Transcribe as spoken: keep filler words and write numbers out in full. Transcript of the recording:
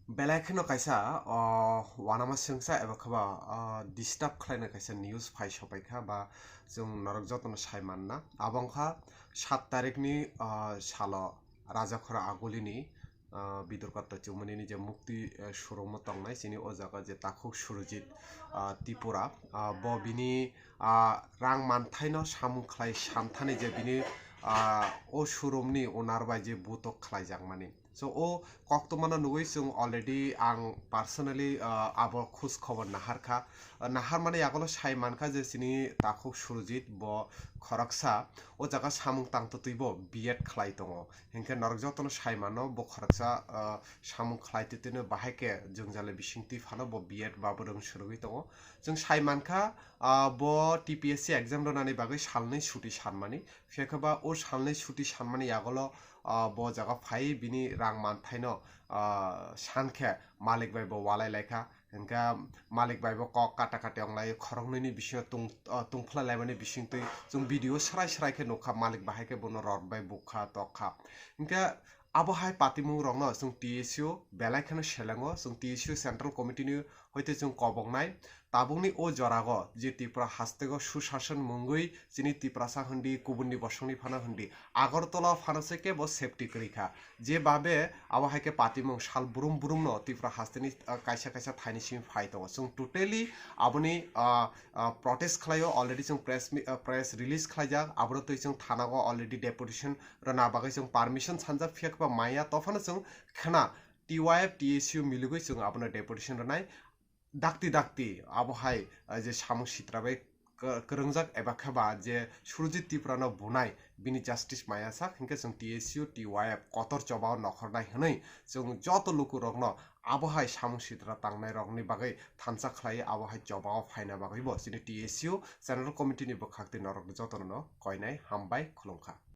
Belai kheno kaisa o uanama swngsa eba kheba o disturb khlaina kaisa news phai sopaikha ba chwng norok jotono sai manna. Abo wngkha sat tarikni o salo Rajakhora Agulini o Bidurkar Tochimani ni je mukti o showroom o tongnai chini o jaga je takhuk Surojit o Tripura o bo bini o rang manthaino samung khlai santhani je bini o o showroom ni owner bai je butok khlaijakmani. So o koktwmano nugwi chwng already ang personally o abo khoj khobor naharkha. O naharmani yagulo sai mankha je chini takhuk Surojit bo khoroksa o jaga samung tangtwtwi bo B Ed khlai tongo. Hinkhe norok jotono sai mano bo khoroksa o samung khlai twtwino bahai khe jwngjal ni bisingtwi phano bo B Ed ba bwrwng swrwngwi tongo. Chwng sai mankha o bo T P S C exam rwnani bagwi salnwi suti sanmani. Phiya khe ba o salnwi suti sanmani yagulo o bo jaga phai bini rang manthaino o sankhe malik bai bo walai laikha. Hinkhe malik bai bo kok kata kati wnglai khoroknwini bisingo tung o tungphlai laimani bisingtwi chwng video srai srai khe nukha malik bahai khe bono rot bai bukha tokha. Hinkhe abo hai patimung rokno chwng T S U belai kheno selengo, chwng T S U Central Committee ni hoite chwng koboknai. Tabukni o jorago je Tripura hasteo sushason mungwi chini Tiprasa hwndi kubunni bosongni phano hwndi Agartala phano se kebo safety kwrwi kha. Je babe abo hai khe patimung sal brum brumno Tripura hasteni o kaisa kaisa thaini simi phai tongo. Chwng totally aboni o o protest khlaio, already chwng press mi- o press release khlaijak, abono twi chwng thanao already deputation rwna bagwi chwng permission sanjak, phiya khe ba maya tophano chwng khna T Y F T S U miligwi chwng abono deputation rwnai. Dakti dakti abo hai o je samung sitra bai k- kwrwngjak eba khe ba je Surojit Tripura no bunai bini justice maya sak hinkhe chwng T S U T Y F kotor chobao nokhornai hwnwi chwng joto lukurokno abo hai samung sitra tangnai rokni bagwi thansa khlai abo hai chobao phaina bagwi bo chini T S U Central Committee ni bwkhak twi norok jotono no koinai hambai khulumkha.